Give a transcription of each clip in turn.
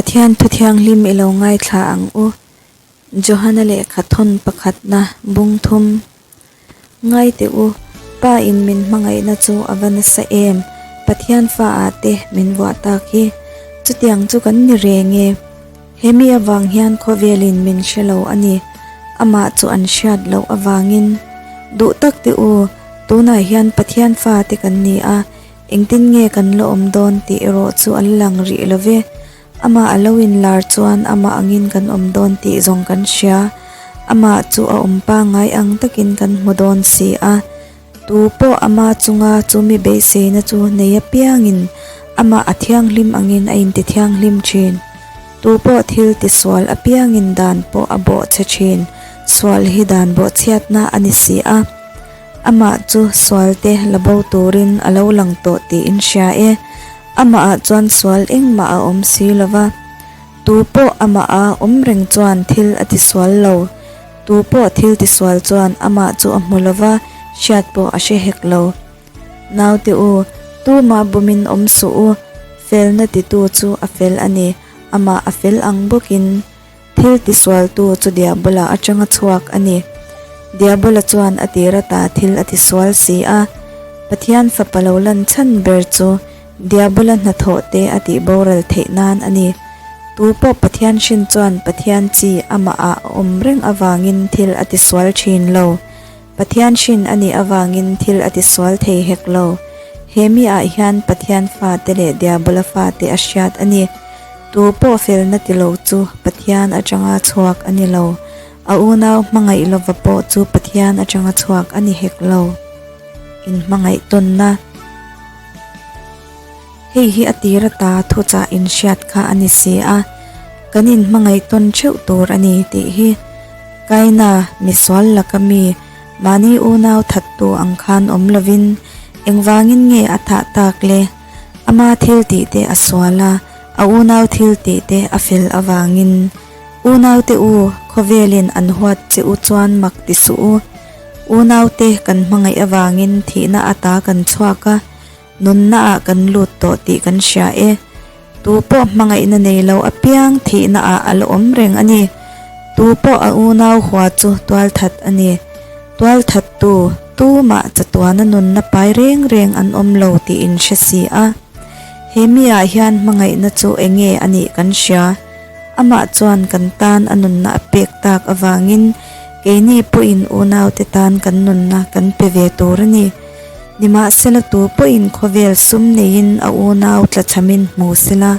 Pathian Thu Thianghlim i lo ngaithla ang u. Johana lehkha thawn pakhatna bung thum. Ngai teh u, Pa in min hmangaihna chu a va nasa em, Pathian fa ah te min vuah tak hi. Chutiang chu kan ni reng e. He mi avang hian khawvelin min hre lo a ni. Amah chu an hriat loh avangin. Duh tak teh u, tunah hian Pathian fa te kan ni a, Engtin nge kan la awm dawn tih erawh chu an lang rih lo ve. Amah a lo inlar chuan amah angin kan awm dawn tih zawng kan hria. Amah chu a awm pangngai ang takin kan hmu dawn si a. Tu pawh ama chunga chu mi beiseina chu nei apiangin amah a thianghlim angin a intithianghlim thin. Tu pawh thil tisual apiangin dan pawh a bawhchhe thin. Sual hi dan bawhchhiatna a ni si a. Amah chu sualte la bo turin a lo lang tawh tih in hria e. Amahah chuan sual engmah a awm si lo va. Tu pawh amaha awm reng chuan thil a tisual lo. Tu pawh thil tisual chuan amah chu a hmu lo va, hriat pawh a hre hek lo. Naute u, tumah bumin awm suh u, felna titu chu a fel a ni, amah a fel ang bawkin. Thil tisualtu chu Diabola atanga chhuak a ni. Diabola chuan a tir ata thil a tisual si a. Pathian fapa lo lan chhan ber chu Diabola hnathawh te a tih boral theih nan a ni. Tu pawh Pathian hrin chuan Pathian chi amah ah a awm reng avangin thil a tisual thin lo. Pathian hrin a nih avangin thil a tisual thei hek lo. He mi ah hian Pathian fate leh Diabola fate a hriat a ni. Tu pawh felna ti lo chu Pathian atanga chhuak a ni lo. A unau hmangaih lova pawh chu Pathian atanga chhuak a ni hek lo. Inhmangaih tawnna. Hei hi a tir ata thuchah inhriat kha a ni si a, kan inhmangaih tawn theuh tur a ni tih hi. Kaina, misual laka mi, mahni unau thattu ang khan awm lovin engvangin nge a thah tak le? Ama thil tih te a sual a, a unau thil tih te a fel avangin. Unaute u, khawvelin an huat che u chuan mak ti suh u. Unaute kan hmangaih avangin thihna ata kan chhuak a, Nunna ah kan lut tawh tih kan hria e. Tu pawh hmangaihna nei lo apiang thihna ah a la awm reng a ni. Tu pawh a unau hua chu tualthat a ni. Tualthattu tumah chatuana nunna pai reng reng an awm lo tih in hre si a. He mi ah hian hmangaihna chu enge a nih kan hria. Amah chuan kan tan a nunna a pek tak avangin keini pawhin unaute tan kan nunna kan pe ve tur a ni. Nimahsela tu pawhin khawvel sum neiin a unau tlachhamin hmu sela,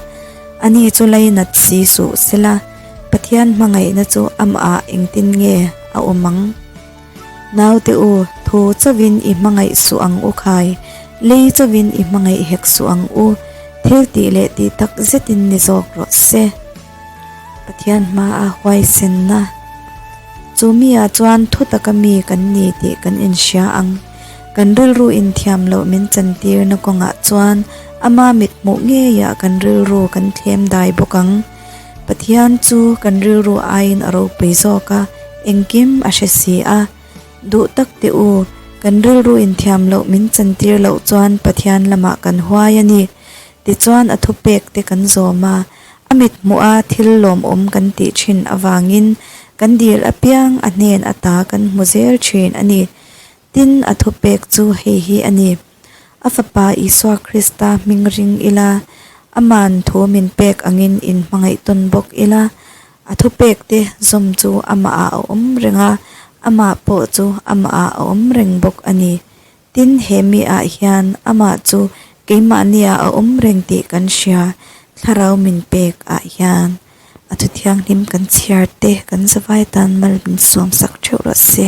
ani chu lainat si suh sela, Pathian hmangaihna chu amah engtin nge a awm ang? Naute u, thu chauhin i hmangaih suh ang u khai, lei chauhin i hmangaih hek suh ang u, thil tih leh tih tak zetin ni zawk rawh se. Pathian hmaa huaisenna chu mi ah chuan thu taka mi kan ni tih kan inhria ang. Kan rilru inthiam loh min chantirna kawngah chuan ama mit hmuh ngeiah kan rilru kan thlem dai bawk ang. Pathian chu kan rilru aiin a ropui zawk a, engkim a hre si a. Duh tak teh u, kan rilru inthiam loh min chantir loh chuan Pathian lamah kan huai a ni. Tichuan a thupek te kan zawm a, a mit hmuh a thil lawmawm kan tih thin avangin kan dil apiang a hnen ata kan hmu zel thin a ni. Tin, a thupek chu hei hi a ni, A Fapa Isua Krista hming ring ila, Ama'n thu min pek angin inhmangaih tawn bawk ila, a thupek te zawm chu amahah a awm reng a, amah pawh chu amahah a awm reng bawk a ni. Tin, he mi ah hian amah chu keimahniah a awm reng tih kan hria, Thlarau min pek ah hian a thu thianghlim kan chhiar te kan zavai tan mal min sawmsak theuh rawh se.